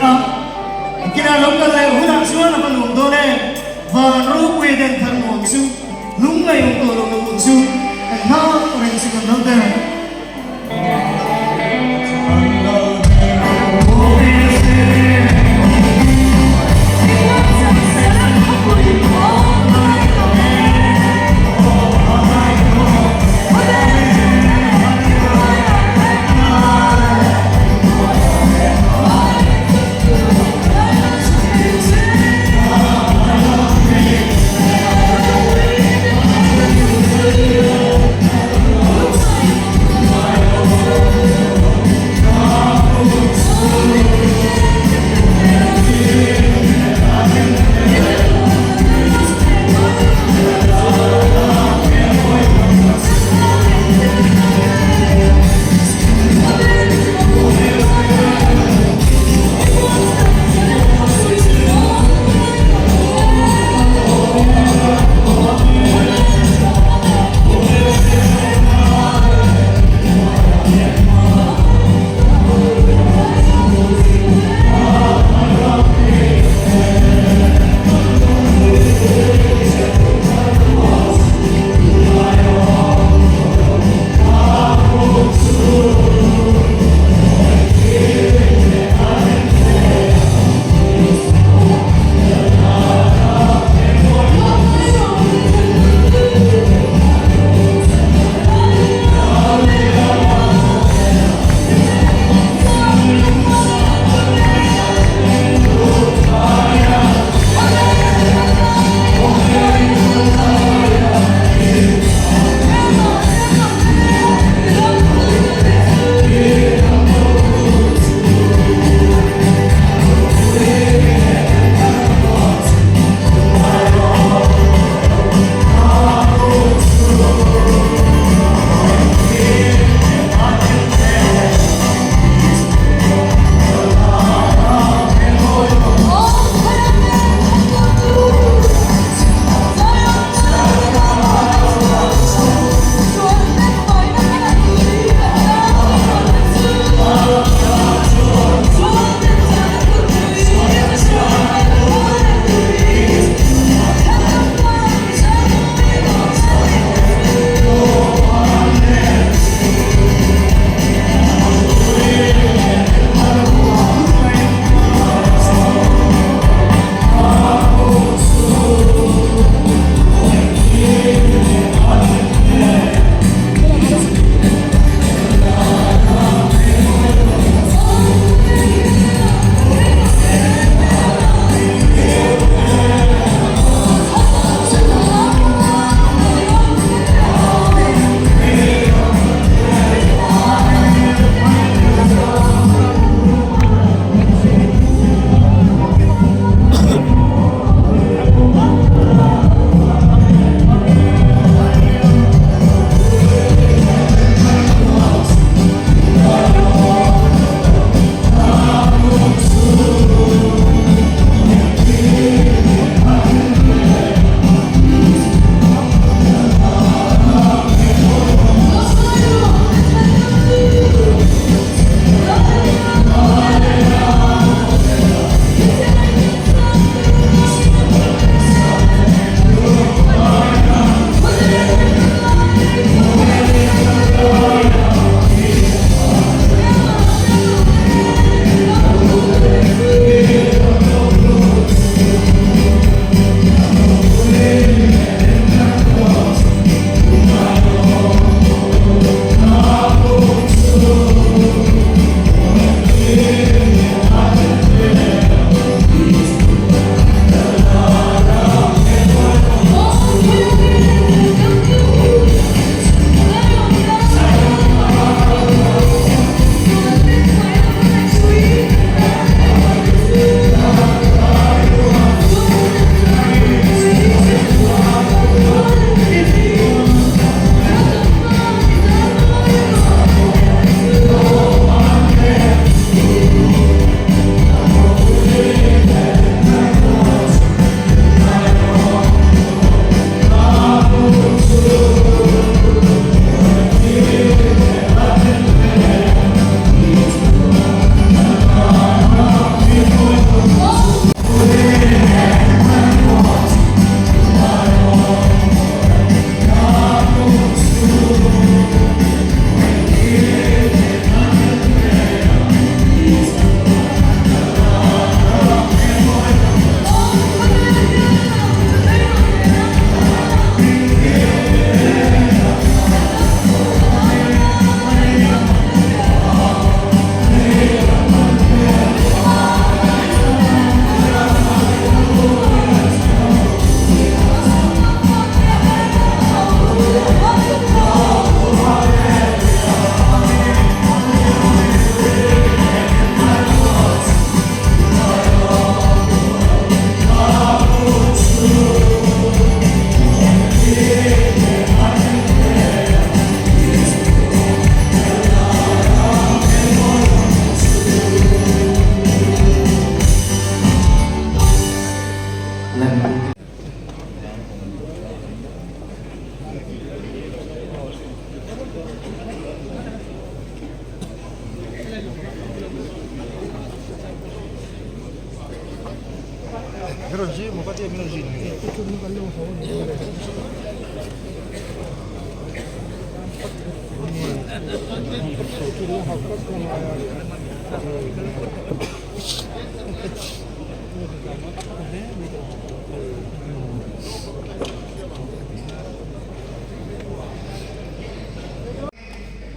a. Nakinah lo kal leh hunah chuan a va nuam dawn em? Van ropui a den thar nuam chu, lungngaih awm tawh lohna hmun chu kan nghak reng chu kan lo der.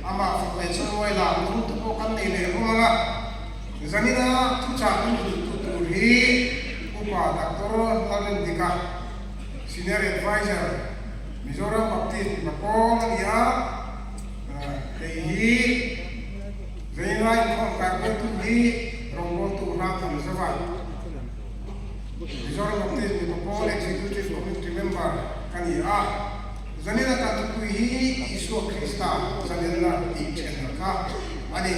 Amah fak leh chawi lah tum te pawh kan nei leh hlawm ang a, zanina thuchah min hrilhtu tur hi Upa Doctor Lalrindika, Senior Adviser, Mizoram Baptist Mipa Pawl a ni a, kei hi zanina inkhawm kaikuaitu hi rawngbawltu Hrathan Zova, Mizoram Baptist Mipa Pawl Executive Committee Member ka ni a. Zanin a kan thupui hi Isua Krista zalenna tih ṭhenna kha a ni.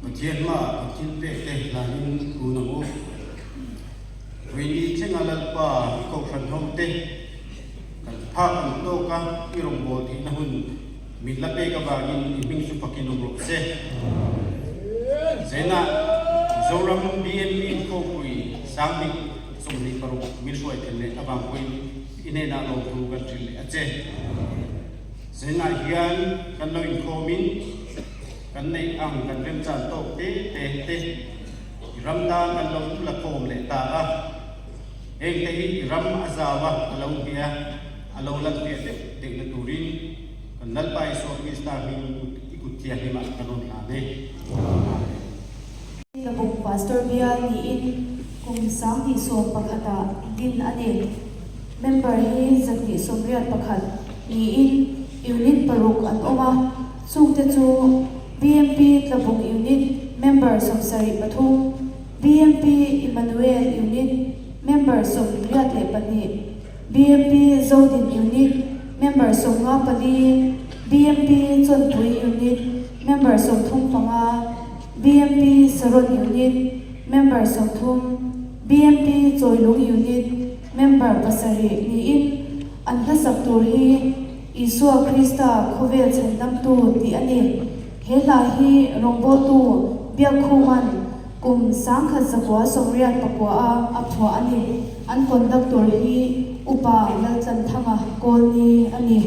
Pathian hmaah kan thil pek te hlanin kun ang u. Vawiini thlenga Lalpa i kohhran ho te kan phak ang tawk a, i rawngbâwl theihna hun min la pek avangin i hming chu fakin awm rawh se. Zainah Mizoram BNP Inkhawmpui Sangbik 26 min hruai tel leh avang pawhin i hnenah lawmthu kan hrilh leh a che. Zainah hian kan lo inkhawmin kan neih ang kan remchan tawk te te te i ram tan kan lo la khawm leh ta a. Heng te hi i ram a zau a, a lo hmeh a, a lo lan fiah deuh deuhna turin kan Lalpa Isua Krista hming i kut. kut thianghlimah kan rawn hlan e. Amen. Tlabung Pastor bial niin kum 2011 ah din a ni. Member hi 181 niin unit paruk an awm a, chungte chu BMP Tlabung Unit member 73, BMP Emmanuel Unit member 82, BMP Zodin Unit member 54, BMP Chawnpui Unit member 35, BMP Saron Unit member 30, BMP Chawilung Unit member 7 niin an hlasak tur hi Isua Krista khawvel chhandamtu tih a ni. He hla hi rawngbawltu Biakhuman kum 1989 a a phuah a ni. An conductor hi Upa Laltlanthanga Kawlni a ni.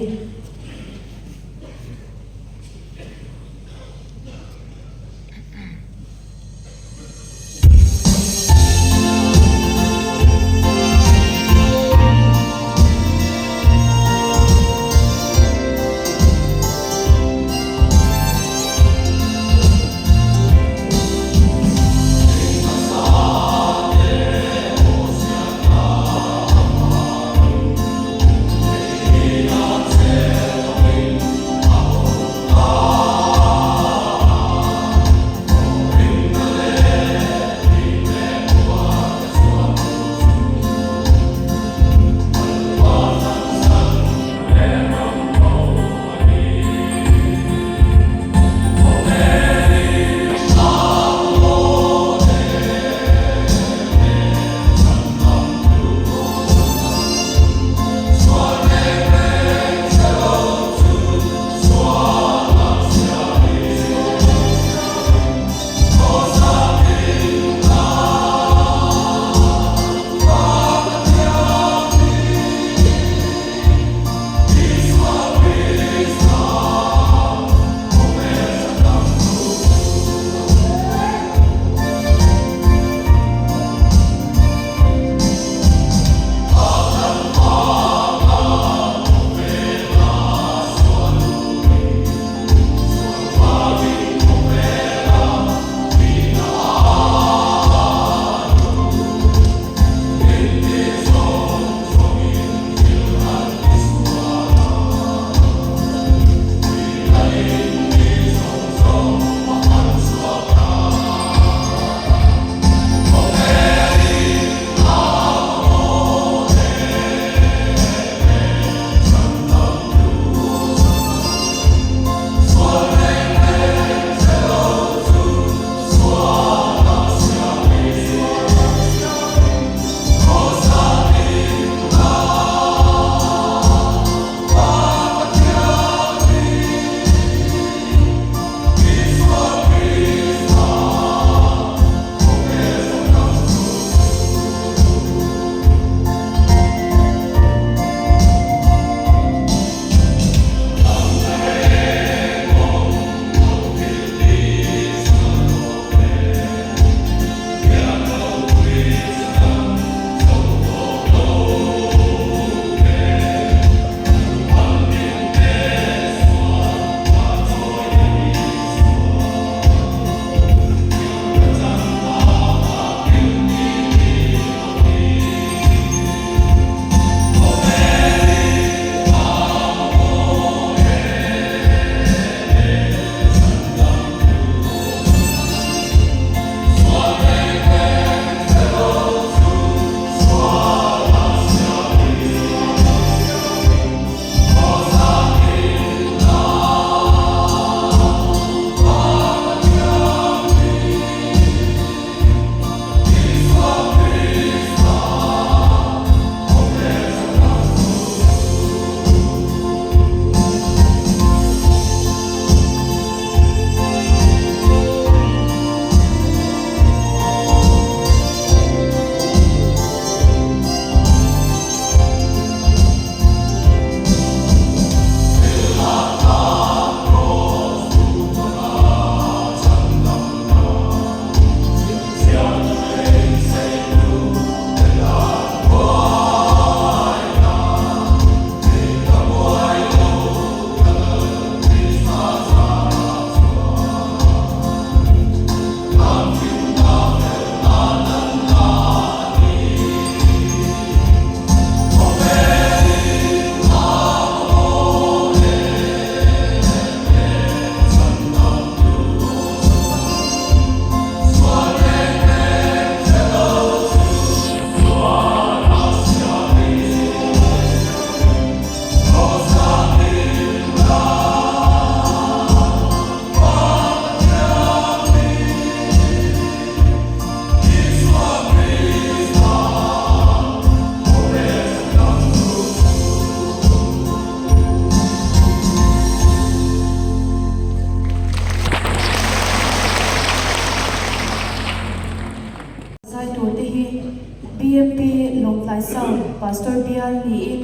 BMP Lawngtlai South Pastor Bial niin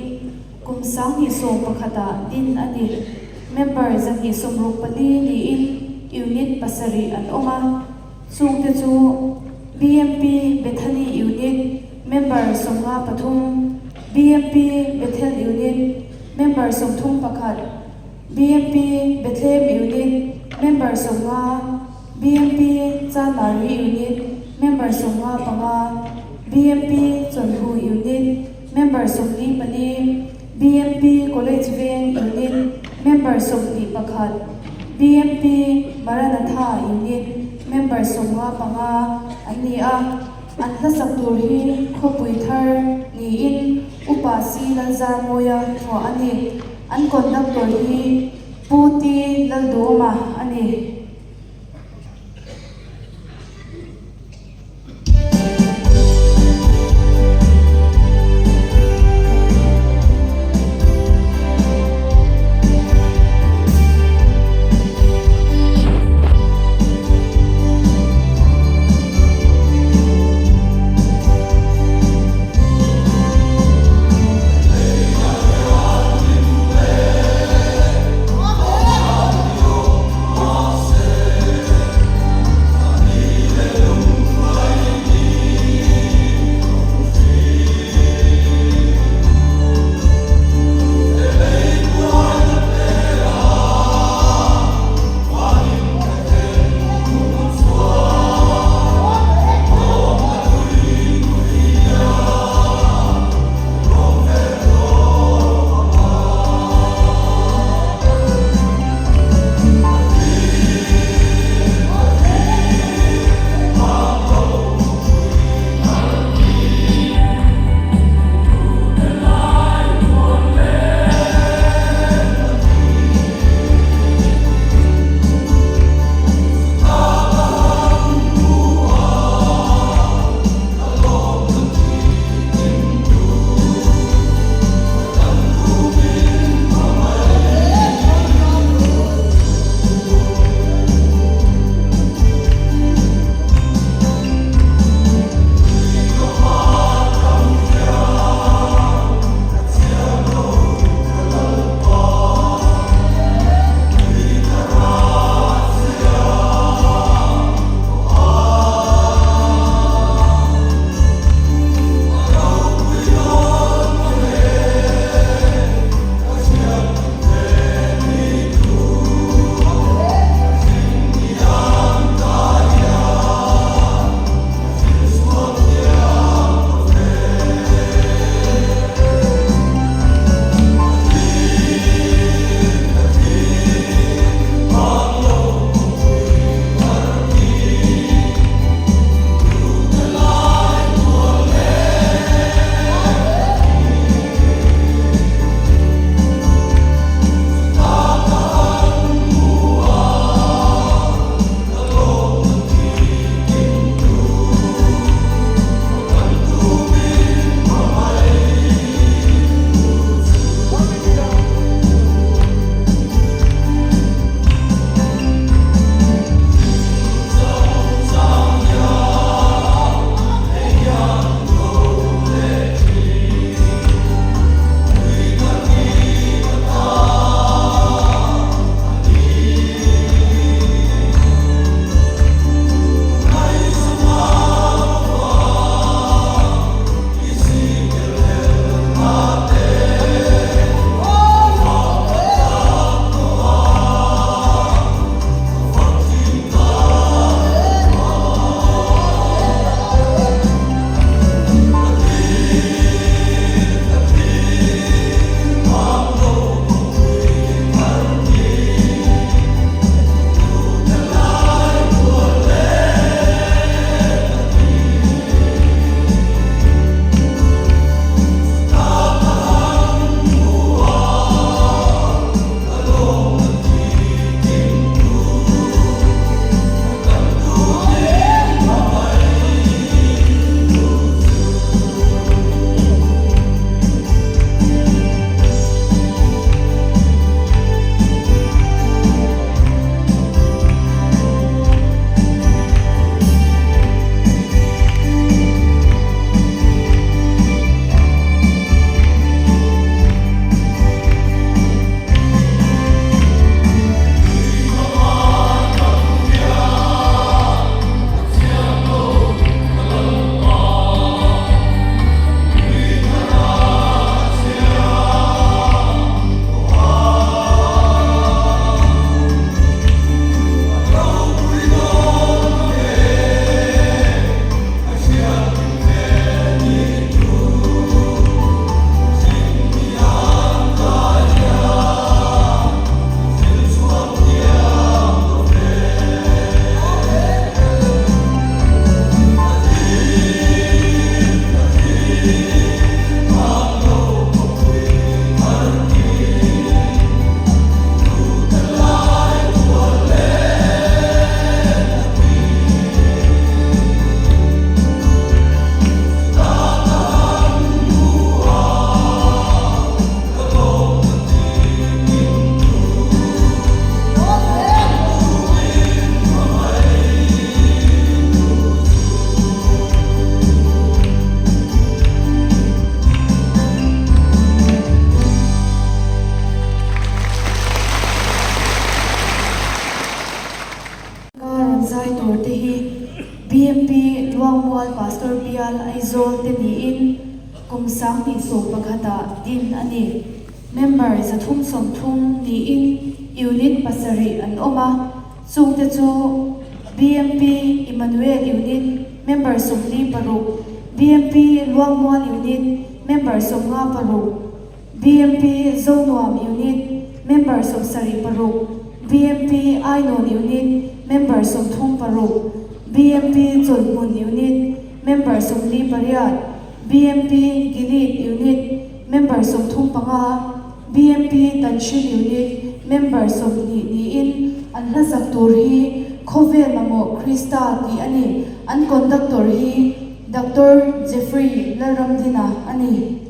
kum 2011 ah din a ni. Member 164 niin Unit pasarih an awm a, chungte chu BMP Bethany Unit member 53, BMP Bethel Unit member 31, BMP Bethlehem Unit member 50, BMP Chanmari Unit member 55, BMP Chawnhu Unit member 44, BMP College Veng Unit member 21, BMP Maranatha Unit member 55 an ni a, an hlasak tur hi khawpui thar niin Upa Si Lalzarmawia phuah a ni. An conductor hi Pu T Lalduhawma a ni. Luangmual Pastor Bial Aizawl te niin kum 2011 ah din a ni. Member 330 niin Unit pasarih an awm a, chungte chu BMP Emmanuel Unit member 46, BMP Luangmual Unit member 56, BMP Zonuam Unit member 76, BMP Ainawn Unit member 36, BMP Chawlhhmun Unit member 48, BMP Gilead Unit member 35, BMP Tanhril Unit member 20 niin an hla sak tur hi Khawvel Mamawh Krista tih a ni. An conductor hi Doctor Jeffrey Lalramdina a ni.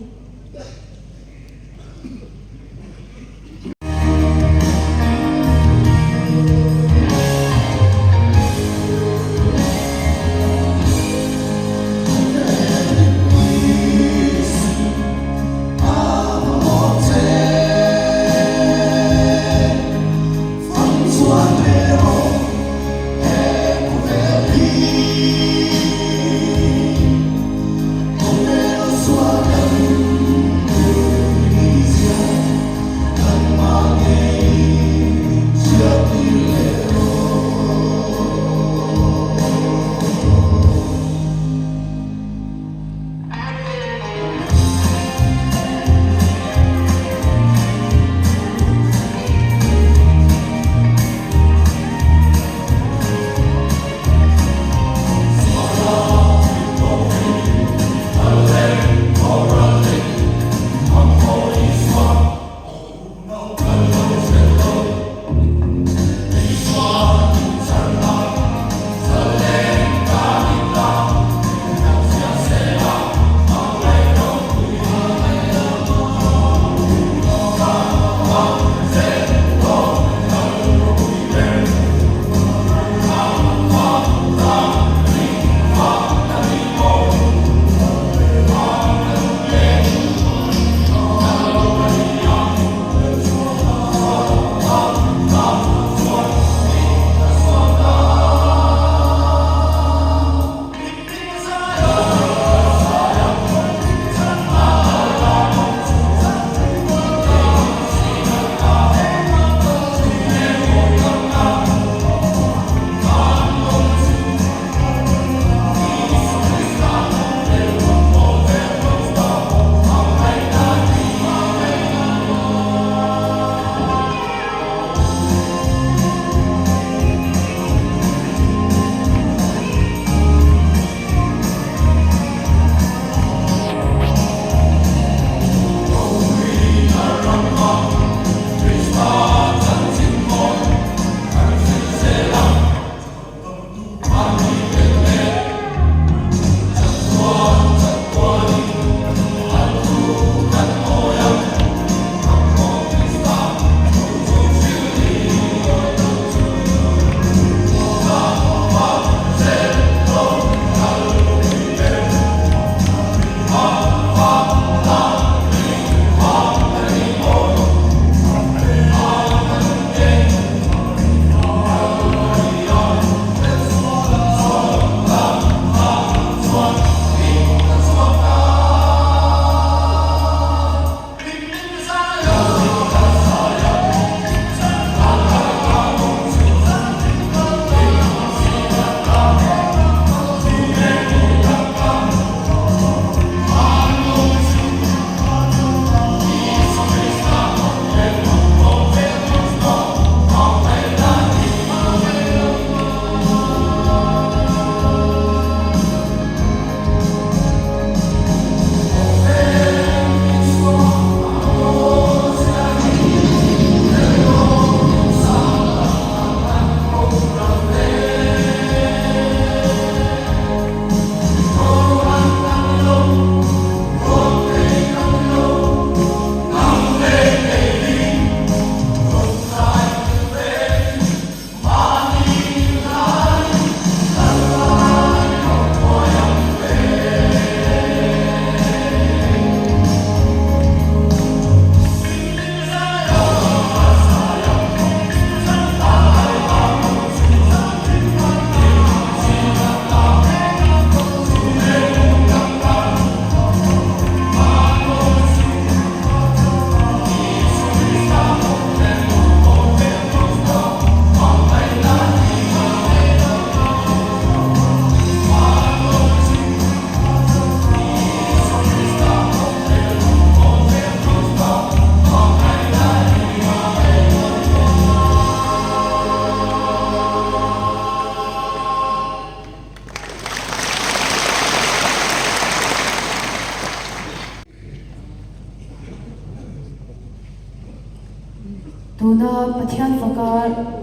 Tuna Pathian faka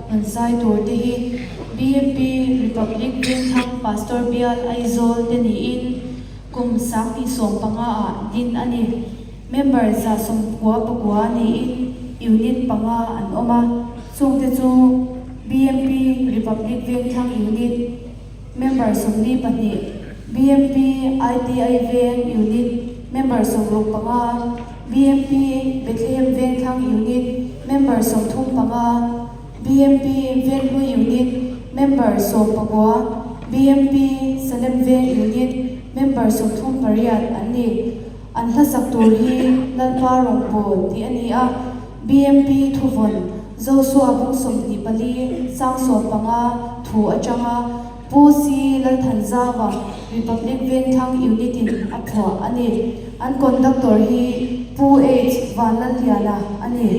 rawn zai tur te hi BMP Republic Vengthlang Pastor Bial Aizawl te niin kum 2015 ah din a ni. Member 199 niin unit panga an awm a, chungte chu BMP Republic Vengthlang Unit, Member 42, BMP ITI Veng Unit, Member 65, BMP Bethlehem Vengthlang Unit, Member 35, BMP Venghlui Unit, Member 19, BMP Salem Veng Unit, Member 38 an ni. An hlasak tur hi Lalpa Rawngbawl tih a ni a, BMP Thuvawn, Josua bung 24 sang 15 thu atanga Pu C. Lalthanzava, Republic Vengthlang Unit-in a phuah a ni. An conductor hi Pu H. Vanlalliana a ni.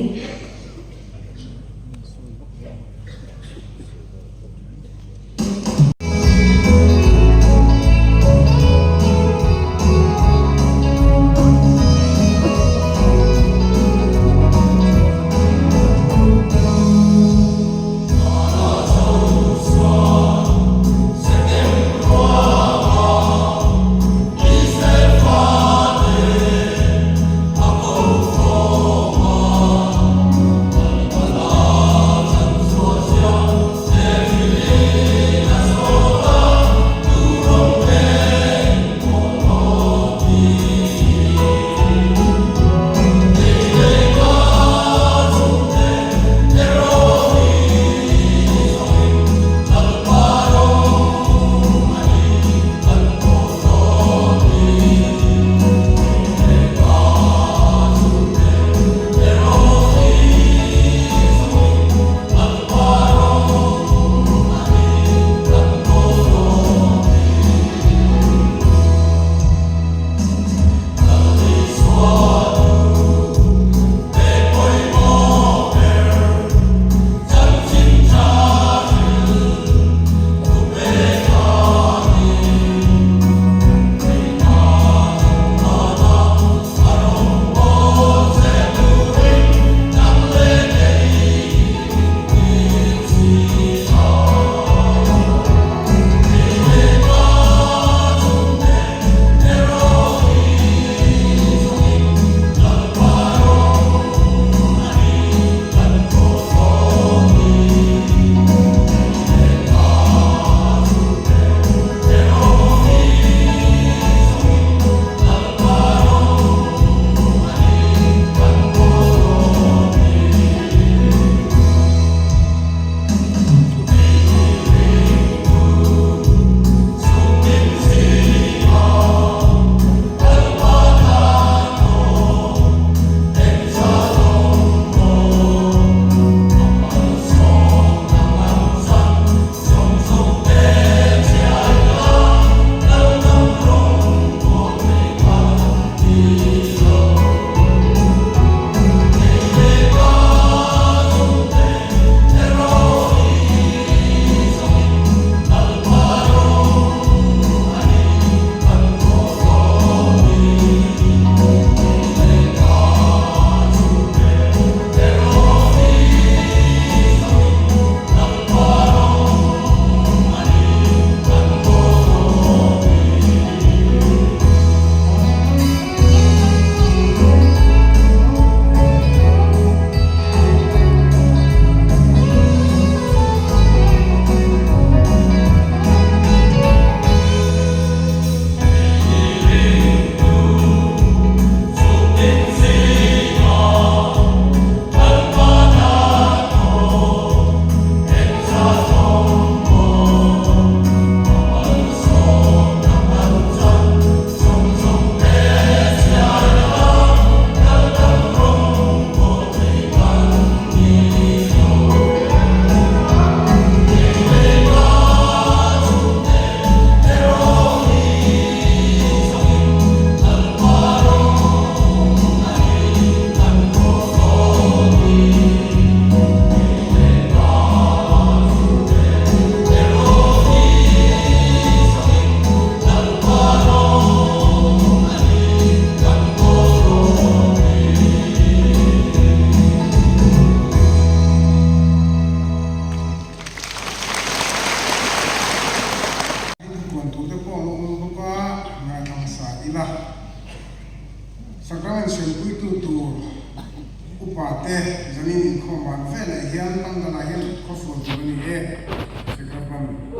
Zanin inkhawm ban veleh hian London-ah hian khawfual tur a ni e. Sikhar ban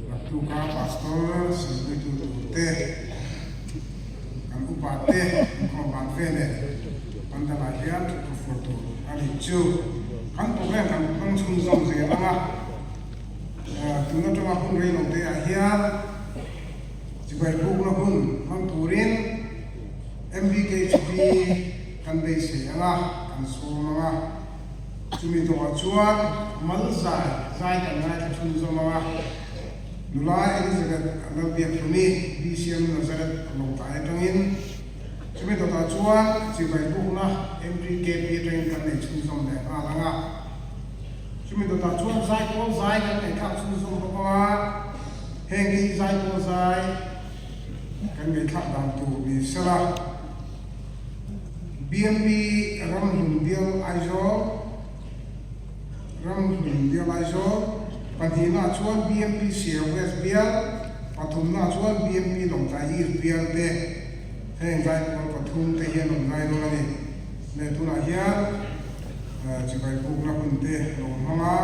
naktuka Pastor sawipuitu turte, kan upa te inkhawm ban veleh London-ah hian khawfual tur a nih chu. Kan program kan hmang chhunzawm zel ang a, tun atanga hun rei lo te ah hian chibai bukna hun hmang turin MBKHP kan beisei ang a, kan sawm ang a. Chumi tawhah chuan mal zai zai kan ngaithla chhunzawm ang a. Nula Elizabeth Lalbiakhlumi, BCM Nazareth Lawngtlai atangin chumi tawtah chuan chibai bukna MBKP atangin kan nei chhunzawm leh nghal ang a. Chumi tawtah chuan zai pawl zai kan ngaihthlak chhunzawm bawk ang a. Heng hi zai pawl zai kan ngaihthlak dan tur ni sela. BMP Ramhlun Bial Aizawl Ramhlun Bial Aizawl Pahnihna chuan BMP Siau West Bial Pathumna chuan BMP Lawngtlai East Bial te heng zaipawl pathum te hian rawn zai dawn a ni. Leh tunah hian chibai bukna hun te a lo hmang a,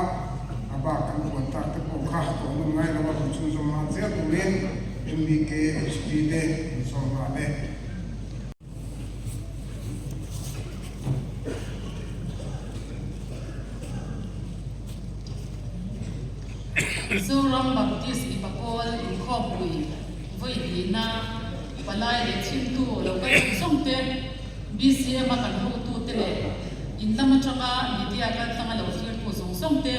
a bak kan puan tak te pawh kha tawh nawm ngai lo a rawn chhunzawm nghal zel turin MBKHP te an sawm nghal e. Mizoram Baptist mipa pawl inkhawmpui vawi hnihna palai leh chhimtu lo kal zawng zawng te, BCM a kan hotute leh in lam atanga media kaltlanga lo thlirtu zawng zawng te,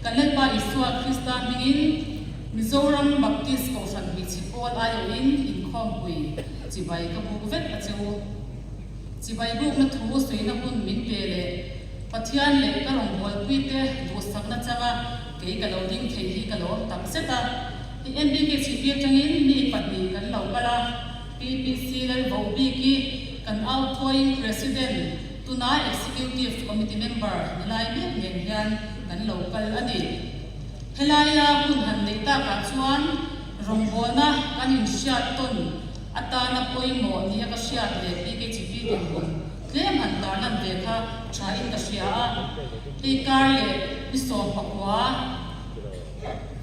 kan Lalpa Isua Krista hmingin Mizoram Baptist Kohhran Hmeichhe Pawl aiawhin inkhawmpui Chibai ka buk vek a che u. Chibai bukna thu suihna hun min pe leh Pathian leh ka rawngbawlpuite duhsakna changa kei ka lo ding thei hi ka lawm tak zet a. I MBK chhipi atangin mi pahnih kan lo kal a, PPC Lalvohbiki kan outgoing President, tuna Executive Committee member ni lai mek nen hian kan lo kal a ni. Helaia hun han neih takah chuan Rawngbawlna kan inhriat tawn atana pawimawh nia ka hriat leh PKGP dinhmun tlem han tarlan ve kha thain ka hria a. Hei kar leh ni 19,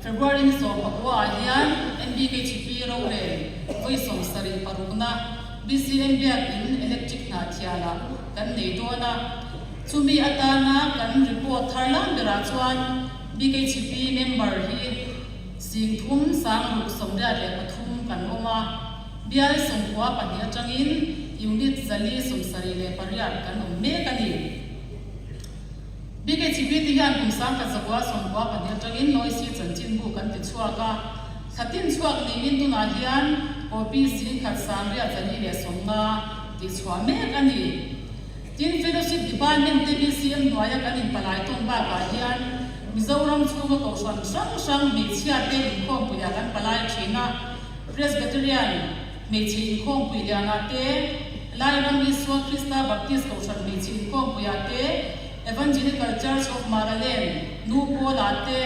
February ni 19 ah hian NBKGP rorel vawi 76 parukna BCM Biakin Electric Hnahthialah kan nei dawn a. Chumi atana kan report thar lam berah chuan BKGP member hi 36 83 kan awm a, bial 92 atangin unit 478 kan awm mek a ni. BKHP te hian kum 1992 atangin Noisy chanchinbu kan ti chhuak a, thla tin chhuak niin tunah hian copy 18,450 tih chhuah mek a ni. Tin, Fellowship Department te BCM hnuaia kan inpalai tawn bakah hian Mizoram chhunga kohhran hrang hrang hmeichhia te inkhawmpuiah kan palai thin a, Presbyterian hmeichhe inkhawmpui lianah te, Lairam Isua Krista Baptist kohhran hmeichhe inkhawmpuiah te, Evangelical Church of Maraland nu pawlah te,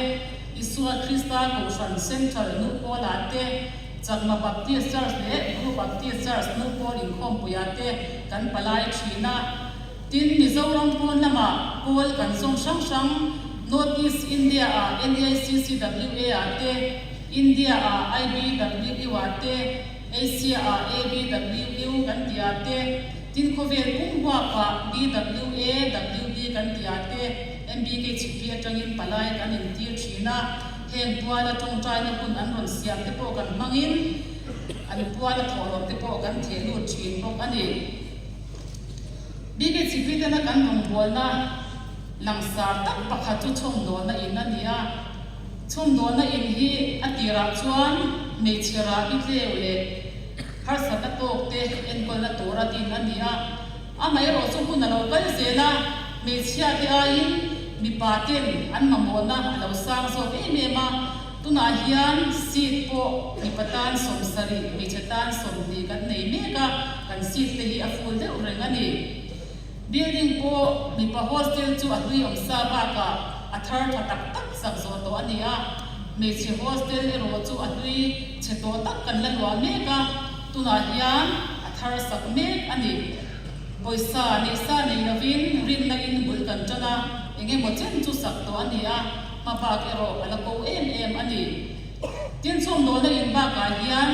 Isua Krista kohhran Central nu pawlah te, Chakma Baptist Church leh Bru Baptist Church nu pawl inkhawmpuiah te kan palai thin a. Tin, Mizoram pawn lamah pawl kan zawng hrang hrang, North East India ah NEICCWA ah te, India ah IBWU ah te, Asia ah ABWU kan tih ah te, tin khawvel pum huapah BWA, WB kan tih ah te MBKHP atangin palai kan intir thin a. Heng puala tawngtaina hun an rawn siam te pawh kan hmangin an puala thawhlawm te pawh kan theh lut thin bawk a ni. BKCP tena kan rawngbawlna langsar tak pakhat chu chhawmdawlna in a ni a. Chhawmdawlna in hi a tirah chuan hmeichhe rahbi tleu leh harsatna tawk te enkawlna tura din a ni a. Amaherawh chu hun a lo kal zel a, hmeichhia te aiin mipa ten an mamawhna a lo sang zawk em em a, tunah hian seat pawh mipa tan 70, hmeichhe tan 20 kan nei mek a, kan seat te hi a full deuh reng a ni. Building pawh mipa hostel chu a hlui awm sa bakah a thar tha tak tak sak zawh tawh a ni a, hmeichhe hostel erawh chu a hlui chhe tawh tak kan la luah mek a, tunah hian a thar sak mek a ni. Pawisa neih sa nei lovin rinna in bul kan tan a, eng emaw chen chu sak tawh a ni a, hma bak erawh a la ko em em a ni. Tin chhawmdawlna in bakah hian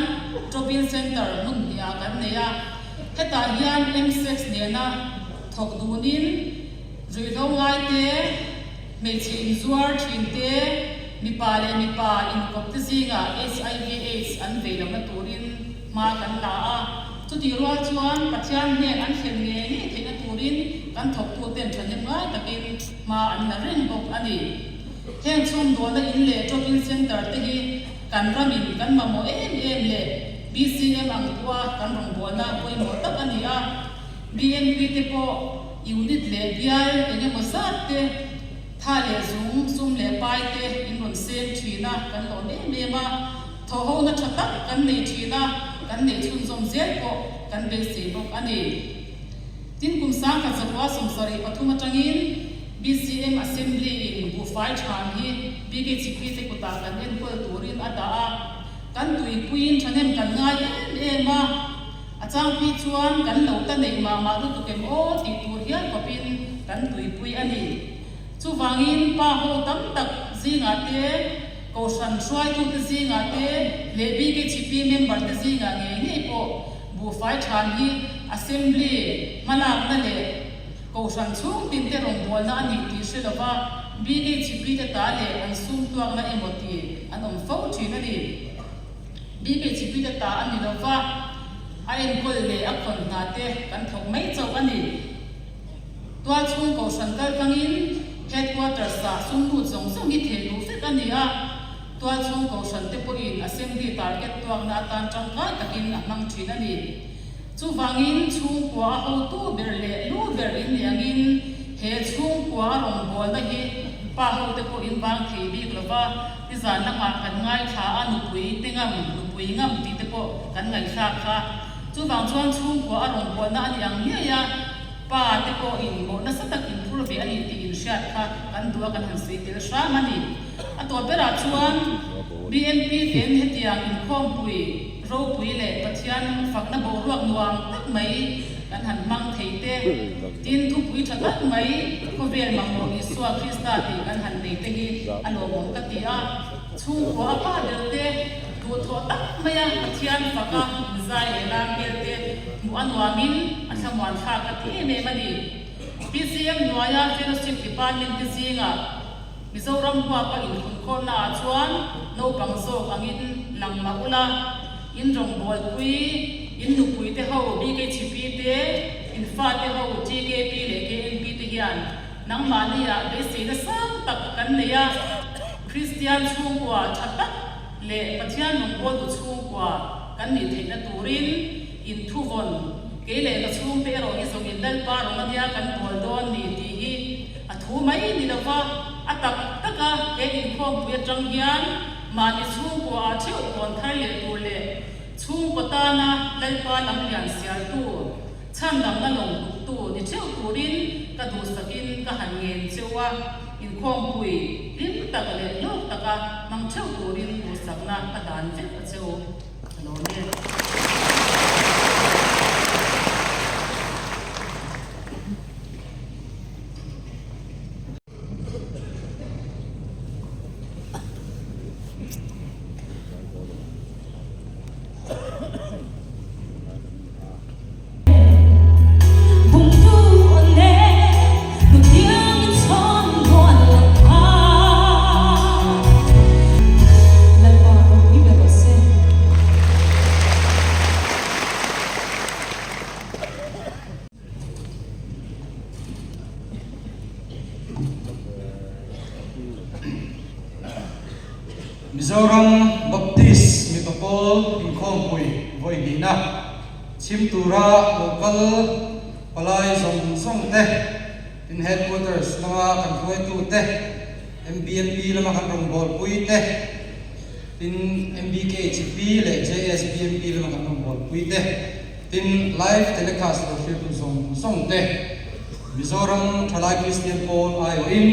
Drop-in Centre hmun hnih ah kan nei a, hetah hian M-sex nena thawk dunin ruihhlo ngai te, hmeichhe inzuar thin te, mipa leh mipa inkawp te zingah HIV aids an vei lohna turin hma kan la a. Chutih rual chuan Pathian hnen an thlen ngei ngei theihna turin kan thawktuten thahnem ngai takin hma an la reng bawk a ni. Heng chhawmdawlna in leh drop-in centre te hi kan ramin kan mamawh em em leh BCM ang pawha kan rawngbawlna pawimawh tak a ni a. BNP te pawh unit leh bial eng emaw zat te tha leh zung, sum leh pai te in rawn seng thin a, kan lawm em em a. Thawhhona tha tak kan nei thin a, kan neih chhunzawm zel pawh kan beisei bawk a ni. Tin, kum 1973 atangin BCM Assembly in buhfai tham hi BKHP te kutah kan enkawl turin a dah a, kan tuipuiin thahnem kan ngai em em a, a changpui chuan kan lo ta neih mah mah lutuk em aw tih tur hial khawpin kan tuipui a ni. Chuvangin pa ho tam tak zingah te, Kohhran hruaitute zingah te leh BKHP member te zingah ngei ngei pawh buhfai than hi Assembly hmalakna leh Kohhran chhung tin te rawngbawlna a nih tih hre lova BKHP te ta leh an sum tuakna emaw tih an awm fo thin a ni. BKHP te ta a ni lova a enkawl leh a khawn hna te kan thawk mai chauh a ni. Tualchhung Kohhran kaltlangin Headquarters ah sum lut zawng zawng hi theh luh vek a ni a, Tualchhung Kohhran te pawhin Assembly target tuakna atan tangkai takin a hmang thin a ni. Chuvangin chhungkua a hotu ber leh lu ber in ni angin he chhungkua a rawngbawlna hi pa hote pawh in vang thei bik lova, nizan lamah kan ngaithla a nupui te ngam, nupui ngam tih te pawh kan ngaihthlak kha. Chuvang chuan chhungkua a rawngbawlna a ni ang ngei a. Pa te pawh in mawh nasa tak in phur ve a ni tih in hriat kha kan duh a kan han sawi tel hram a ni. A tawp berah chuan BNP ten hetiang inkhawmpui ropui leh Pathian fakna boruak nuam tak mai kan han hmang thei te, tin thupui tha tak mai khawvel mamawh Isua Krista tih kan han nei te hi a lawmawm ka ti a. Chhungkua a pa ber te duhthawh tak maia Pathian faka inzai leh lam hmel te hmuh a nuamin a thlamuan thlak ka ti em em a ni. PCM hnuaia Fellowship Department te zingah Mizoram huapa inkhunkhawmna ah chuan naupang zawk angin lang mah ula, in rawngbawlpui, in nupui te ho BKHP te, in fate ho TKP leh KNP te hian Nangmahniah beiseina sang tak kan nei a, Kristian chhungkua tha tak leh Pathian rawngbawltu chhungkua kan nih theihna turin inthuvawn, kei leh ka chhungte erawh hi zawngin Lalpa rawng ania kan bawl dawn ni tih hi a thu mai ni lova, a tak taka he inkhawmpui atang hian mahni chhungkua ah theuh kawn thar leh tur leh chhungkaw tana Lalpa lamlian sialtu Chhandamna lawng tuktu ni theuh turin ka duhsakin ka han ngen cheu a, inkhawmpui hlim tak leh hlawk taka hmang theuh turin duhsakna ka dan vek a cheu a lo ni. Mizoram Baptist mipa pawl inkhawmpui vawi hnihna chhim tura lo kal palai zawng zawng te, tin headquarters lama kan hruaitu te, MBNP lama kan rawngbawlpui te, tin MBKHP leh JSBNP lama kan rawngbawlpui te, Tin, live telecast lo hriattu zawng zawng te, Mizoram Thalai Kristian Pawl aiawhin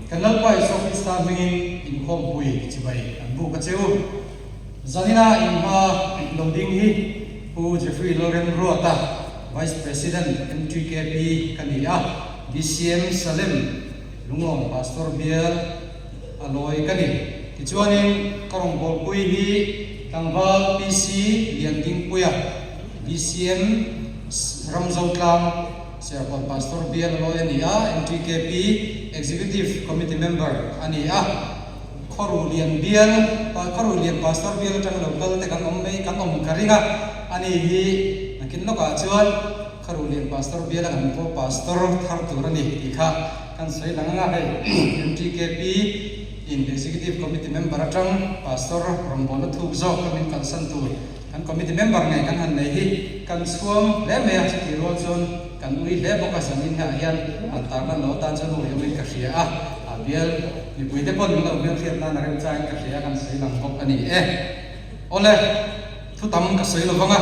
kan Lalpa Isua Krista hmingin inkhawmpui chibai an buk a che u. Zanina inhma lo ding hi Pu Jeffrey Lalremruata. Vice President MTKP ka ni a, BCM Salem Lunglawm Pastor Bial a lawi ka ni. Tichuanin ka rawngbawlpui hi Tlangval PC Liandingpuia, BCM Ramzotlang Serkawn Pastor Bial a lawi a ni a, MTKP Executive Committee Member a ni a. Khawruhlian bial, Khawruhlian Pastor bial atanga lo kal te kan awm mai, kan awm ka ring a, ani hi nakin lawkah chuan Khawruhlian Pastor bial a kan pawh Pastor thar tur a ni tih kha kan sawi lang ang a, hei MTKP in Executive Committee member atang Pastor rawngbawlna thuk zawk ka min kalsan tur kan committee member ngei kan han nei hi kan chhuang hle mai a, chutih rual chuan kan ui hle bawk a, zanin hah hian han tarlan lo atan chuan ui awmin ka hria a, a bial. Mipui te pawn min lo hmelhriat nan a remchain ka hria kan sawi lang bawk a ni e. Awle, thu tam ka sawi lovang a.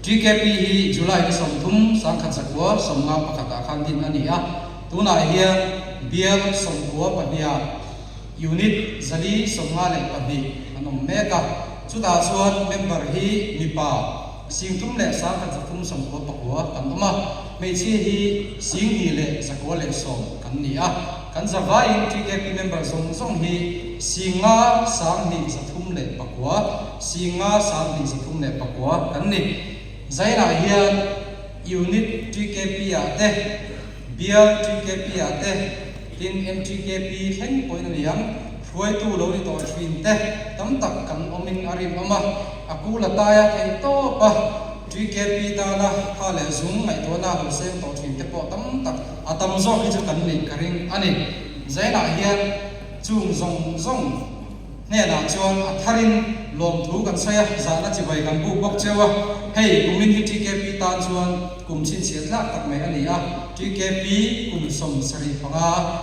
TKP hi July ni 30, 1951 ah khan din a ni a. Tunah hian bial 92 ah unit 452 an awm mek a. Chutah chuan member hi mipa 31,399 kan awm a. Hmeichhia hi 2110 kan ni a. Kan zavaiin TKP member zawng zawng hi 51,309, 51,309 kan ni. Zainah hian Unit TKP ah te, Bial TKP ah te, tin MTKP thleng pawhin a ni ang, hruaitu lo ni tawh thin te tam tak kan awmin a rinawm a, a kul a taia theih tawp a. TKP tana tha leh zung ngaihtuahna lo seng tawh thin te pawh tam tak a tam zawk hi chu kan nih ka ring a ni. Zainah hian chung zawng zawng hnenah chuan a tharin lawmthu kan sawi a, zahna chibai kan buk bawk cheu a. Hei kumin hi TKP tan chuan kum chhinchhiah tlak tak mai a ni a, TKP kum 75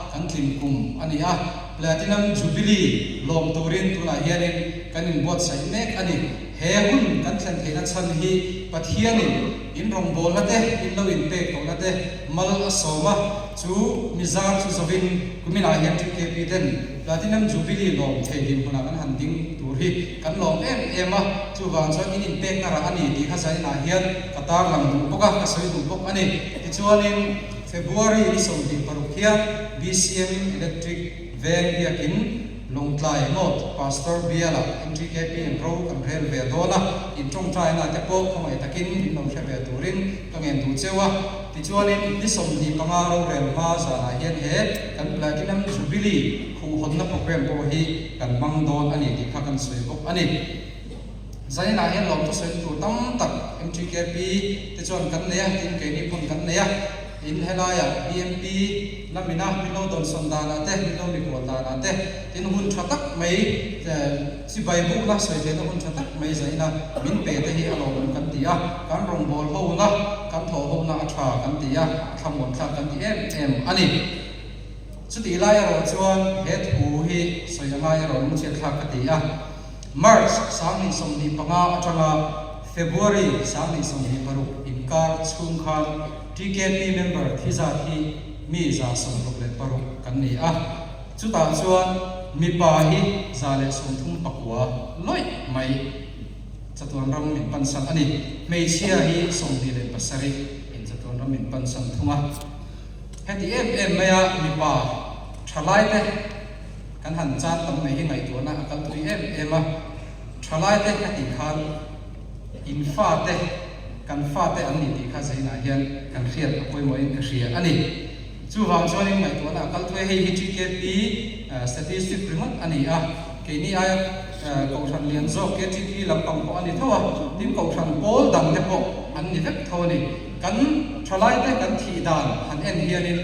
kan tlin kum a ni a, Platinum Jubilee lawm turin tunah hianin kan inbuatsaih mek a ni. He hun kan thlen theihna chhan hi Pathianin in rawngbawlna te, in lo inpek tawhna te mal a sawm a, chu mizar chu zawin kuminah hian TKP ten Platinum Jubilee lawm thei dinhmunah kan han ding tur hi kan lawm em em a, chuvang chuan in inpekna rah a ni tih kha zaninah hian ka tarlang duh bawk a, ka sawi duh bawk a ni. Tichuanin February ni 26 hian BCM Electric Veng biakin Lawngtlai North Pastor Biala MTKP in ro kan rel ve dawn a, in tawngtaina te pawh khawngaih takin min lo hre ve turin ka ngen duh cheu a. Tichuanin ni 25 rorel hma zanah hian he kan Platinum Jubilee khuhhawnna program pawh hi kan hmang dawn a ni tih kha kan sawi bawk a ni. Zaninah hian lawmthu sawi tur tam tak MTKP te chuan kan nei a, tin keini pawn kan nei a. In helaiah BMP lamina min lo dawnsawn danah te, min lo mikual danah te, tin hun tha tak mai chibai bukna sawi theihna hun tha tak mai zaina min pe te hi a lawmawm kan ti a, kan rawngbâwl hona, kan thawh hona a tha kan ti a, a thlamuan thlak kan ti em em a ni. Chutih lai erawh chuan he thu hi sawi a ngai erawh lungchhiat thlak ka ti a. March 2025 atanga February 2026 inkar chhung khan TKP member thi zat hi mi 166 kan ni a, chutah chuan mipa hi 139 lawih mai chatuan ram min pansan a ni. Hmeichhia hi 27 in chatuan ram min pansan thung a. Heti em em maia mipa thalaite kan han chan tam mai hi ngaihtuahna a kal thui em em a, thalaite ka tih khan in fate, kan fate an ni tih kha zainah hian kan hriat a pawimawhin ka hria a ni. Chuvang chuanin ngaihtuahna a kal thui a, hei hi TKP statistic ringawt a ni a, keini aia kohhran lian zawk KTP lampang pawh a ni tho a, tin kohhran pawl dang te pawh an ni vek tho a ni. Kan thalaite kan thih dan han en hianin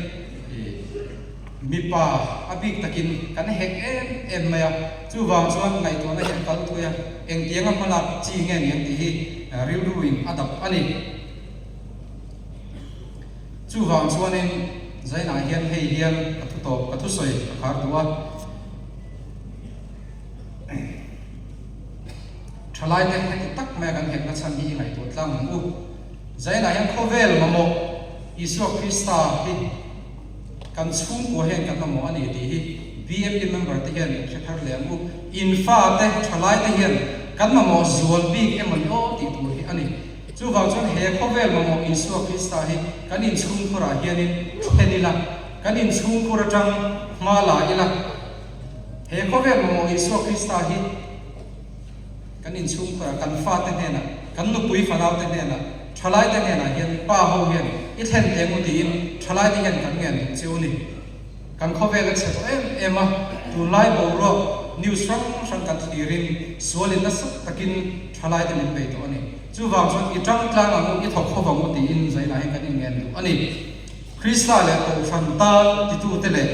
Mipa a bik takin kan hek em em mai a, chuvang chuan ngaihtuahna hi a kal thui a, engtianga hmalak chi nge ni ang tih hi rilruin a dap a ni. Chuvang chuanin Zainah hian hei hian ka thu tawp, ka thusawi ka khar duh a. Thalaite heti tak maia kan hekna chhan hi i ngaihtuah tlang ang u. Zainah hian khawvel mamawh Isua Krista hi Kan chhungkua hian kan mamawh a ni tih hi BMP member te hian in hre thar leh ang u. In fa te, thalai te hian kan mamawh zual bik emaw ni aw tih tur hi a ni. Chuvang chuan he khawvel mamawh Isua Krista hi kan inchhungkhurah hianin thlen ila, kan inchhungkhur atang hma la ila. He khawvel mamawh Isua Krista hi kan inchhungkhurah, kan fate hnenah, kan nupui fanaute hnenah, thalaite hnenah hian pa ho hian i thlen teh ngu tiin thalaite hian kan ngen duh che u ni. Kan khawvel a chhe tawh em em a, tunlai boruak news hrang hrang kan thlirin sualin nasa takin thalaite min bei tawh a ni. Chuvang chuan i tang tlang ang u, i thawk ho vang u tiin zainah hian kan inngen duh a ni. Krista leh Kohhran tan titute leh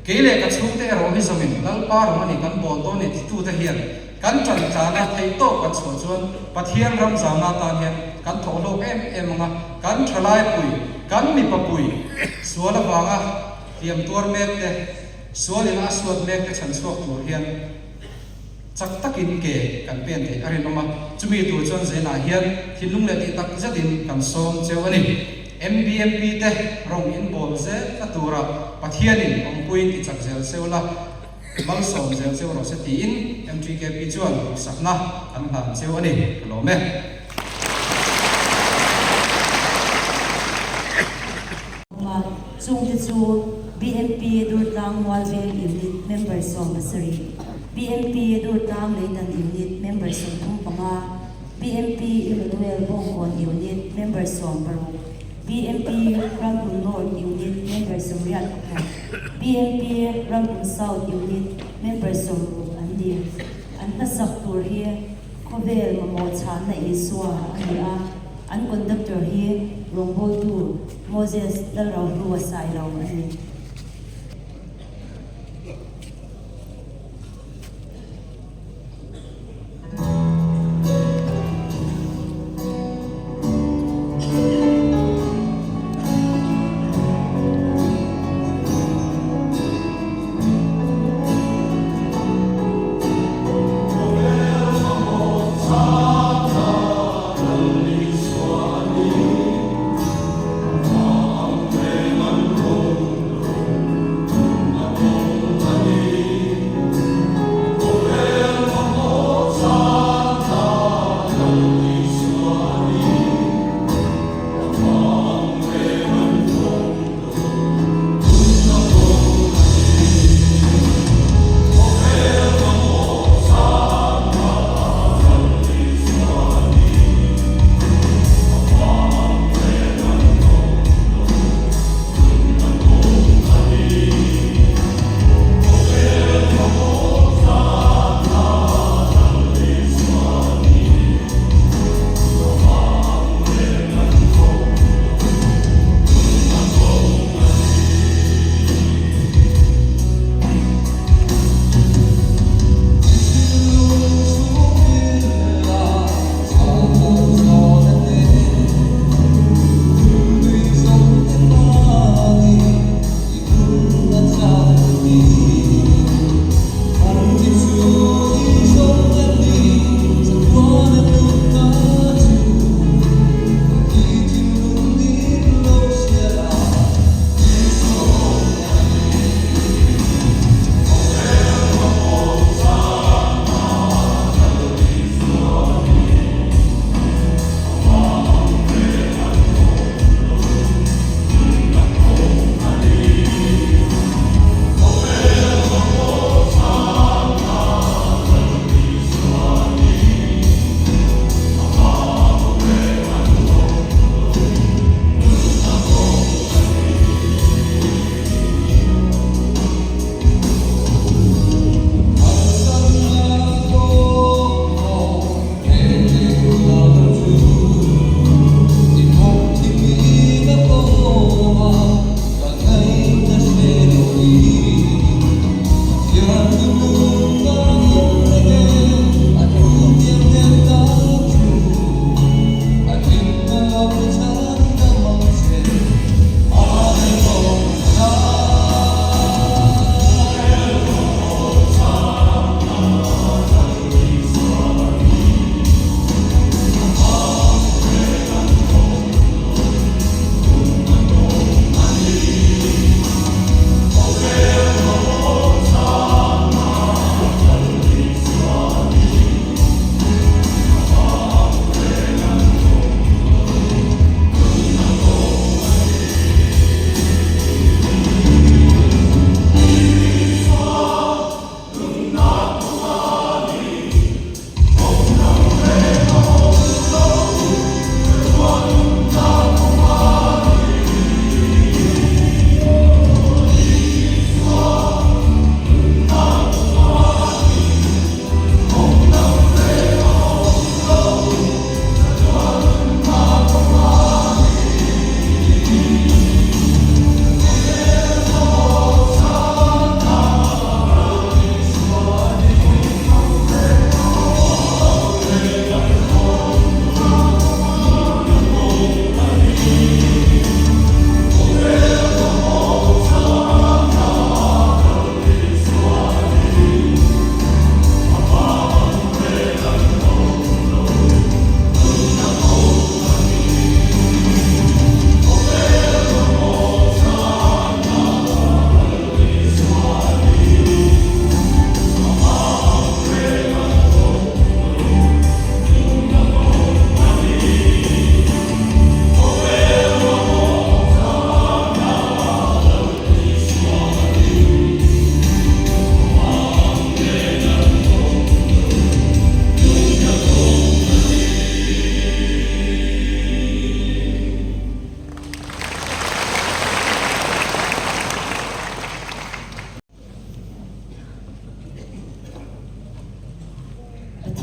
kei leh ka chhungte erawh hi zawmin Lalpa rawng a ni kan bawl dawn ni titute hian kan tan tlana theihtawp kan chhuah chuan Pathian ram zauhna atan hian kan thawh hlawk em em ang a, kan thalaipui, kan mipa pui sual avanga hliam tuar mek te, sualin a suat mek te chhan chhuak tur hian chak takin ke kan pen theih a rinawm a, chumi tur chuan Zainah hian thinlung leh tih tak zetin kan sawm cheu a ni. MBMP te rawng in bawl zel na tura Pathianin awmpuiin ti chak zel cheu la, malsawm zel cheu rawh se tiin MTKP chuan duhsakna an hlan cheu a ni. Ka lawm e. Awm a, chungte chu BMP Durtlang Mualveng Unit member 70, BMP Durtlang Leitan Unit member 35, BMP Emmanuel Bawngkawn Unit member 16, BMP Ramhlun North Unit member 81, BMP Ramhlun South Unit member 60 an ni. An hmasak tur hi khawvel mamawh chhanna Isua a ni a, an conductor hi rawngbawltu Moses Lalrohlua Sailo a ni.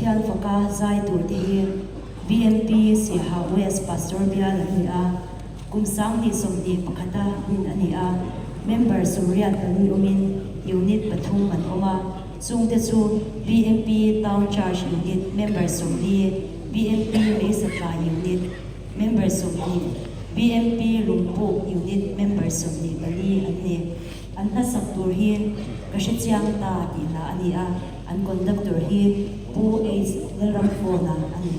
Pathian faka zai tur te hi BMP Siaha West Pastor bial an ni a, kum 2021 a din a ni a, member 84 awmin unit pathum an awm a, chungte chu BMP Town Church Unit member 40, BMP Meisatla Unit member 20, BMP Lungpuk Unit member 24 an ni. An hmasak tur hi ka hre chiang ta tih hla a ni a, an conductor hi Pu H Lalramfawna a ni.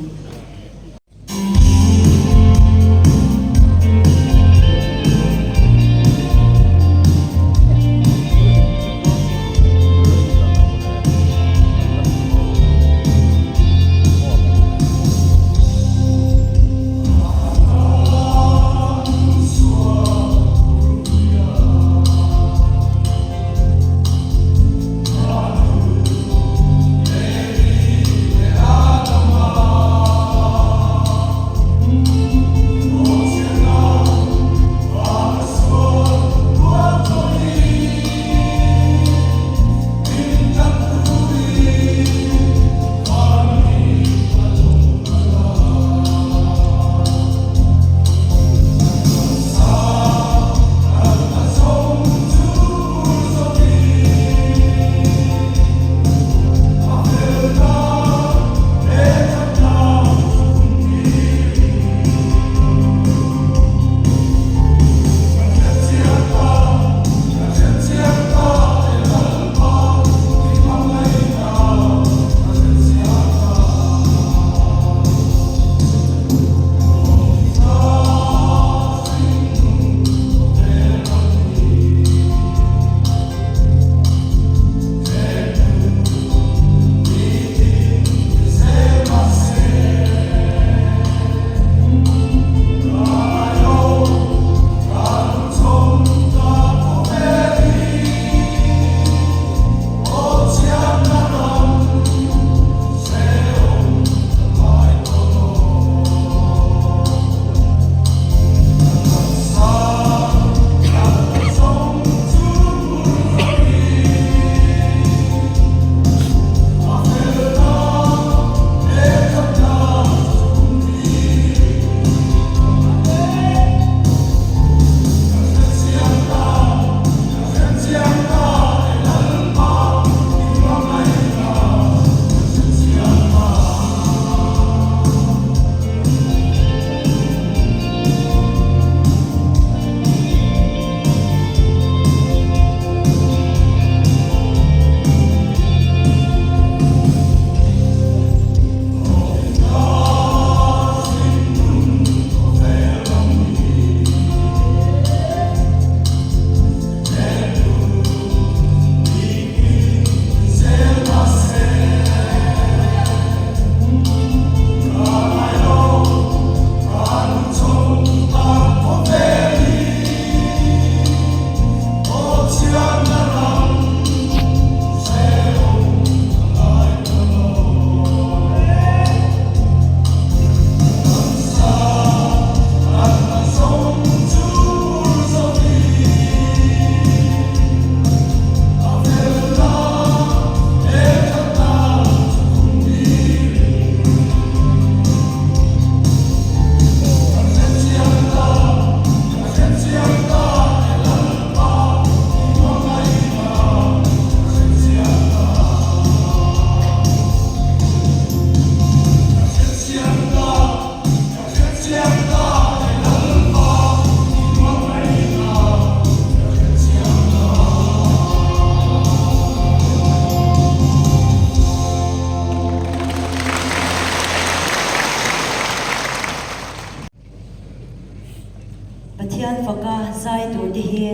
Pathian faka zai tur te hi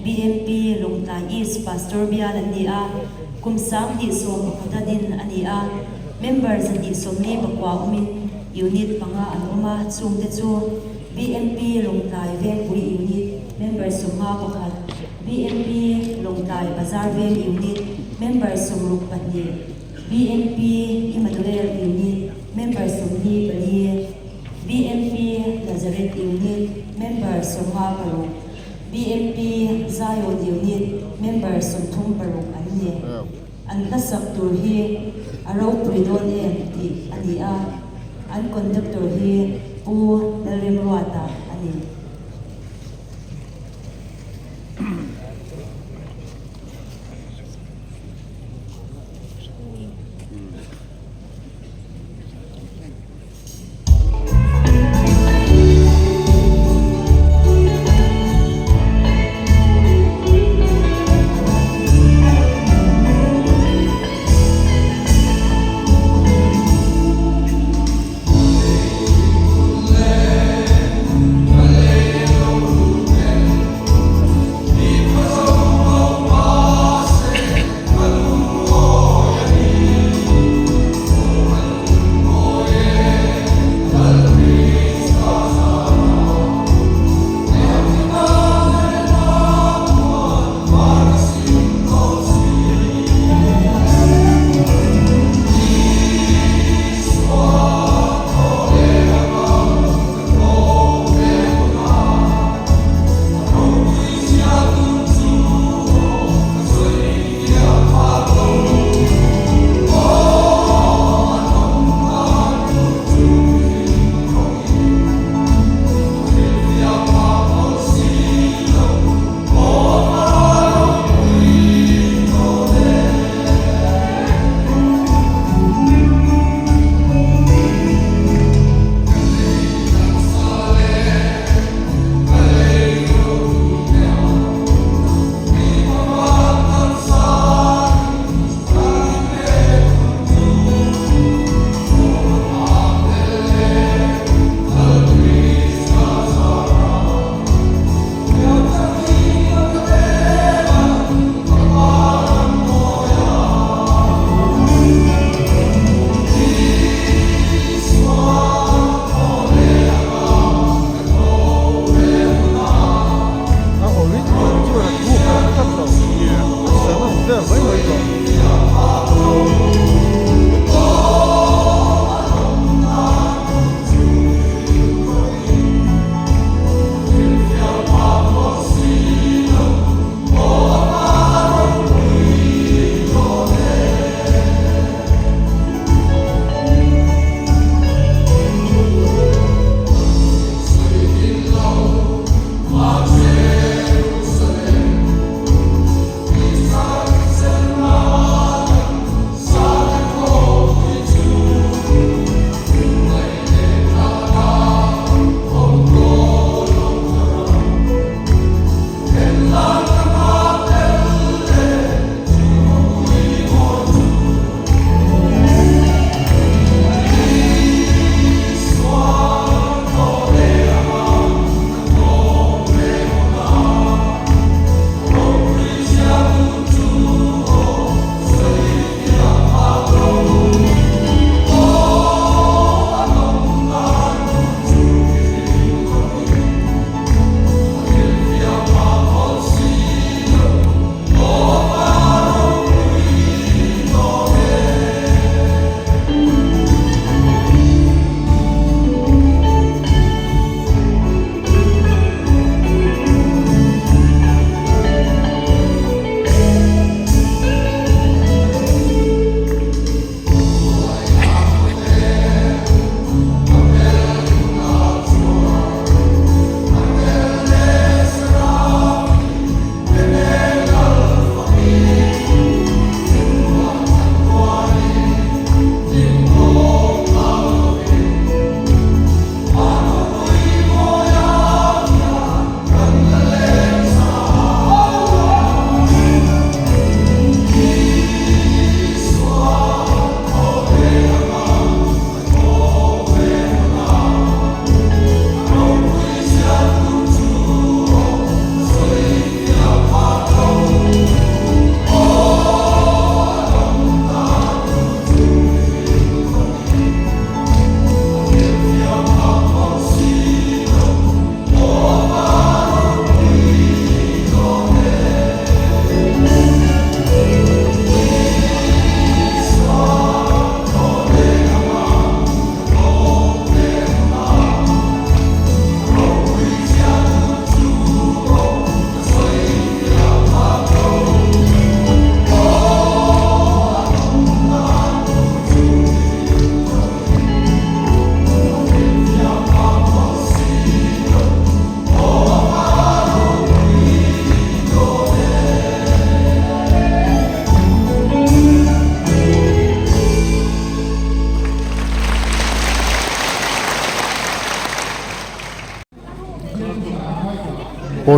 BMP Lawngtlai East Pastor bial an ni a, kum 2011 a din a ni a, member 149 awmin unit panga an awm a, chungte chu BMP Lawngtlai Vengpui Unit member 51, BMP Lawngtlai Bazar Veng Unit member 62, BMP Emmanuel Unit member 44, BMP Nazareth Unit member 56, BMP Zion Unit member 36 an ni. An hlasak tur hi a ropui dawn em tih a ni a, an conductor hi Pu Lalremruata a ni.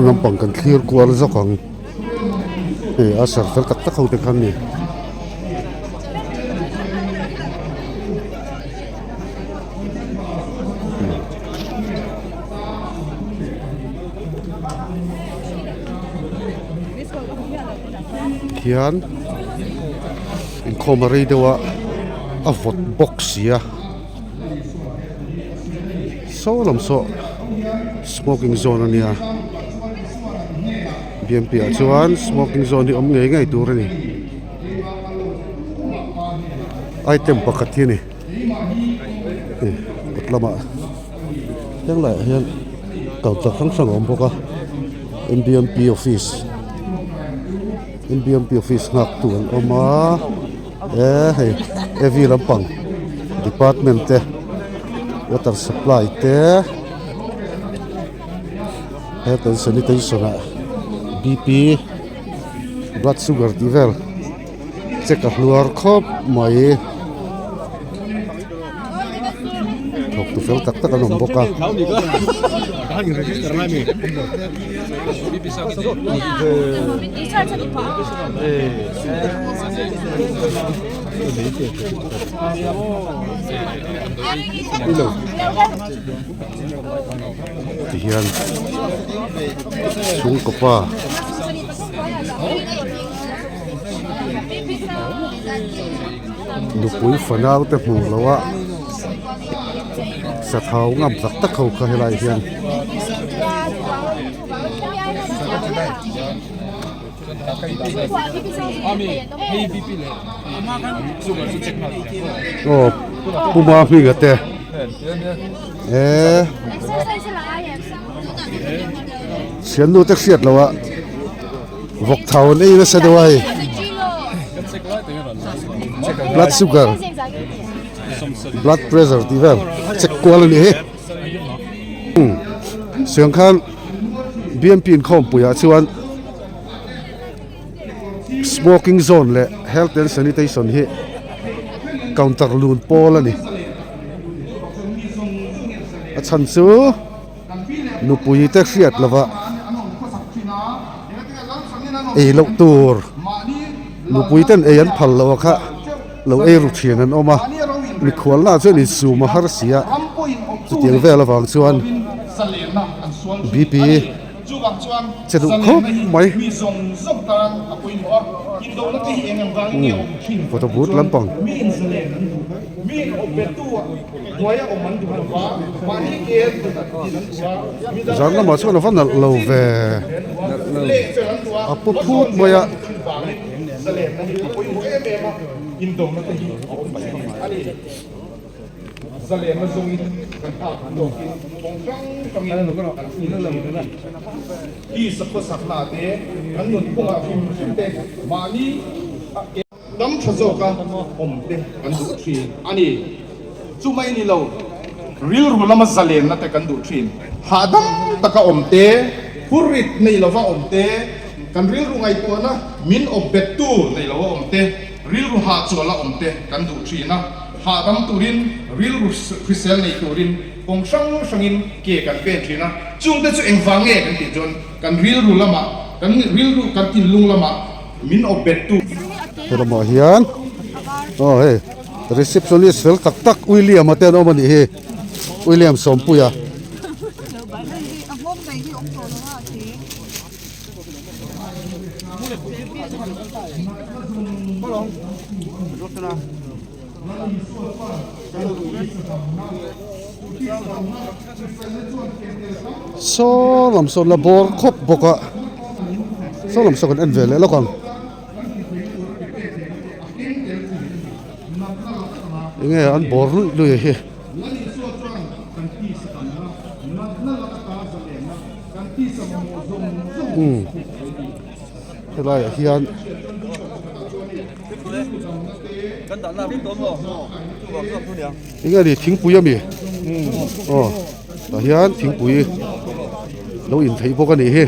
Pawn lampang kan thlir kual zawk ang hei a ser fel tak tak ho te kha an ni. Khian inkhawm a rei deuh a a vawt bawk si a saw lam saw smoking zone a nia b m p ah chuan smoking zone hi awm ngei ngei tur a ni item pakhat hi a ni kawt lamah heng laiah hian counter hrang hrang a awm bawk a m b m p office m b m p office nghak tu an awm a e hei a v lampang department te water supply te health and sanitation ah b p blood sugar tih vel check a hluar khawp mai. Thawk tu fel tak tak an awm bawk a. Tihian chhungkaw pa. Nupui fanau te hmuh loh a sathau ngam tak tak ho kha helai hian aw puma hminga te eee thiannu te hriat loh a. Vawk thau an ei nasa deuh a hei blood sugar blood pressure tih vel check kual a ni hi siang khan b m p inkhawmpui ah chuan smoking zone leh health and sanitation hi counter lun pawl a ni a chhan chu. Nupui te hriat lova ei loh tur nupui ten ei an phal loh a kha lo ei ru thin an awm a mikhualna chuan insum a har si a chutiang vel avang chuan bp che duh khawp mai photo booth lampang. Zan lamah chuan a va nalh lo ve a pu phut mai a. Dam tha zawka awm te kan duh thin a ni. Chu mai ni lo, rilru lama zalenna te kan duh thin. Hahdam taka awm te, phurrit nei lova awm te, kan rilru ngaihtuahna min awp bettu nei lova awm te, rilru hahchawla awm te kan duh thin a. Hahdam turin, rilru hrisel nei turin kawng hrang hrangin ke kan pen thin a. Chungte chu engvang nge kan tih chuan kan rilru lamah, kan rilru kan thinlung lamah, Min awp bet tu. Helamah hian aw hei receptionist fel tak tak William a te an awm a nih hi William Sawmpuia. Saw lam sawn la bawr khawp bawk a saw lam saw kan en ve leh lawk ang enge an bawr luih luih hi. Umm helai ah hian. Enge ni thingpui ami aw tah hian thingpui lo in theih bawk a nih hi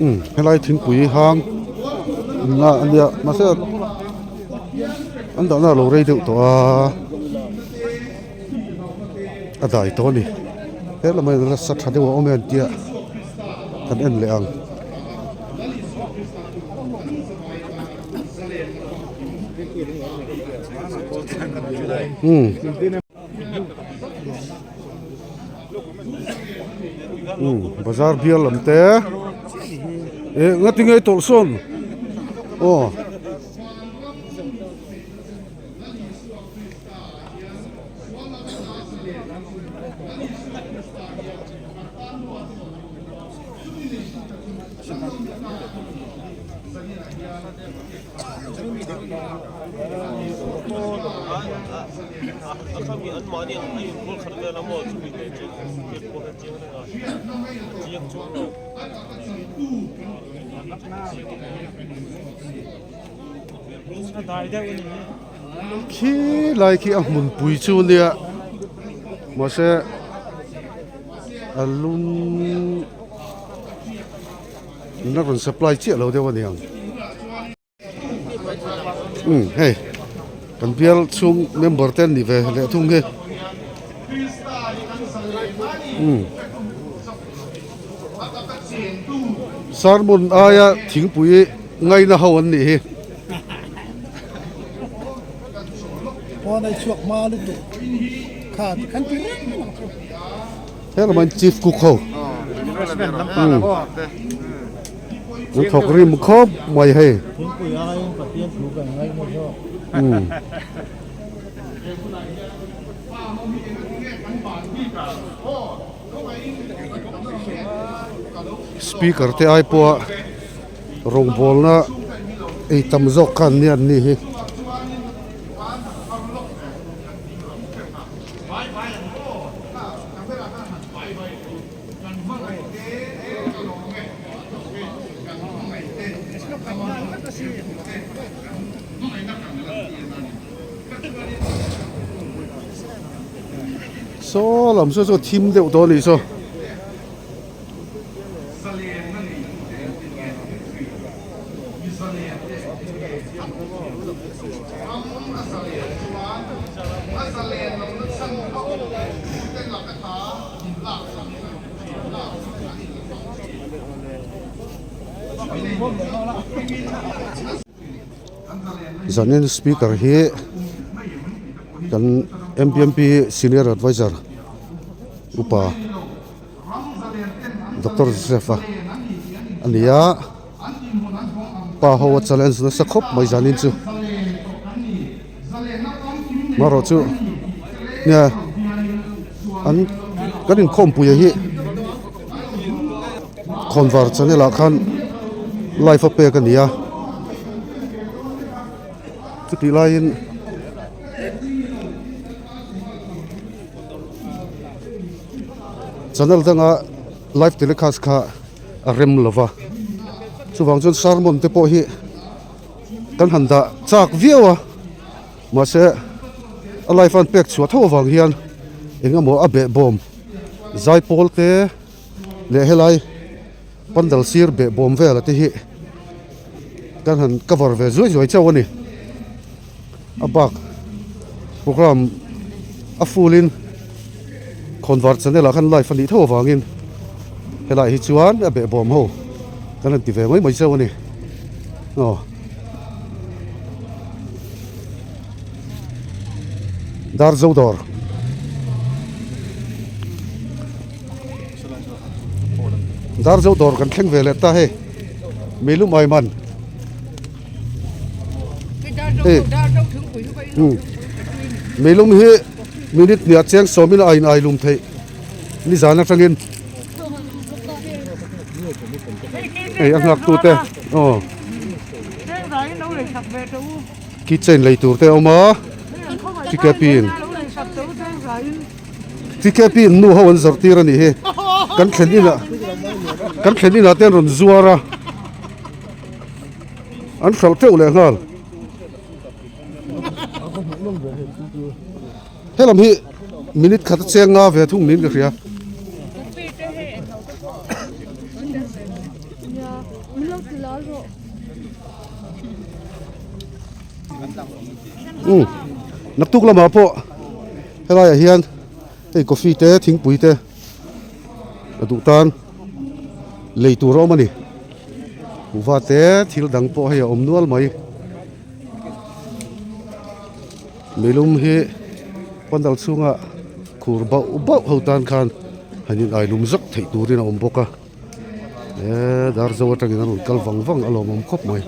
umm helai thingpui hang inna a nia mahse an dahna a lo rei deuh tawh a. a dai tawh a ni he lamah hian rasa tha deuh a awm e an tia kan en leh ang. Umm umm bazar bial lam te eh ngati nge tawlh sawn aw. Khi lai khi a hmunpui chu nia mahse a lum na rawn supply chiah lo deuh a niang umm hei kan bial chhung member te an ni ve leh thung hi umm sermon aia thingpui ngaina ho an nih hi. He lamah hian chief cook ho umm an thawk rim khawp mai hei umm. Speaker te ai pawha rawngbawlna ei tam zawk kha an nia an ni hi. Saw lam saw chu thim deuh tawh a nih saw. Zanin speaker hi kan M_P_M_P senior adviser upa doctor Joseph a a ni a pa ho a challenge nasa khawp mai zanin chu marawh chu nia an kan inkhawmpui hi khawnvar channel ah khan live a pek a ni a chutih laiin. Channel danga live telecast kha a rem lo va chuvang chuan sermon te pawh hi kan han dah chak viau a mahse a live a an pek chhuah tho avang hian eng emaw a behbawm zaipawl te leh helai pandal sir behbawm vel te hi kan han cover ve zuai zuai chauh a ni. A bak program a full in khawnvar channel ah khan live a nih tho avangin helai hi chuan a behbawm ho kan han ti ve mai mai chauh a ni aw. Darzo dawr. Darzo dawr kan thleng ve leh ta hei Meilum Aiman. Hei meilum hi minute hniah cheng sawmin a in ailum theih nizan atangin hei a nghak tute aw keychain lei tur te a awm a TKP in TKP in nu ho an zawrh tir a nih hi kan thlen inah kan thlen inah te an rawn zuar a. An hralh teuh leh nghal. Helam hi minute khat a cheng nga ve thung niin ka hria. Umm naktuk lamah pawh helaiah hian. Hei coffee te thingpui te a duh tan lei tur a awm a ni. Kuhva te thil dang pawh hei a awm nual mai. Meilum hi pandal chhunga khur bauh bauh ho tan khan han in ailum zawk theih turin a awm bawk a. Eee dar zo atangin an rawn kal vang vang a lawmawm khawp mai.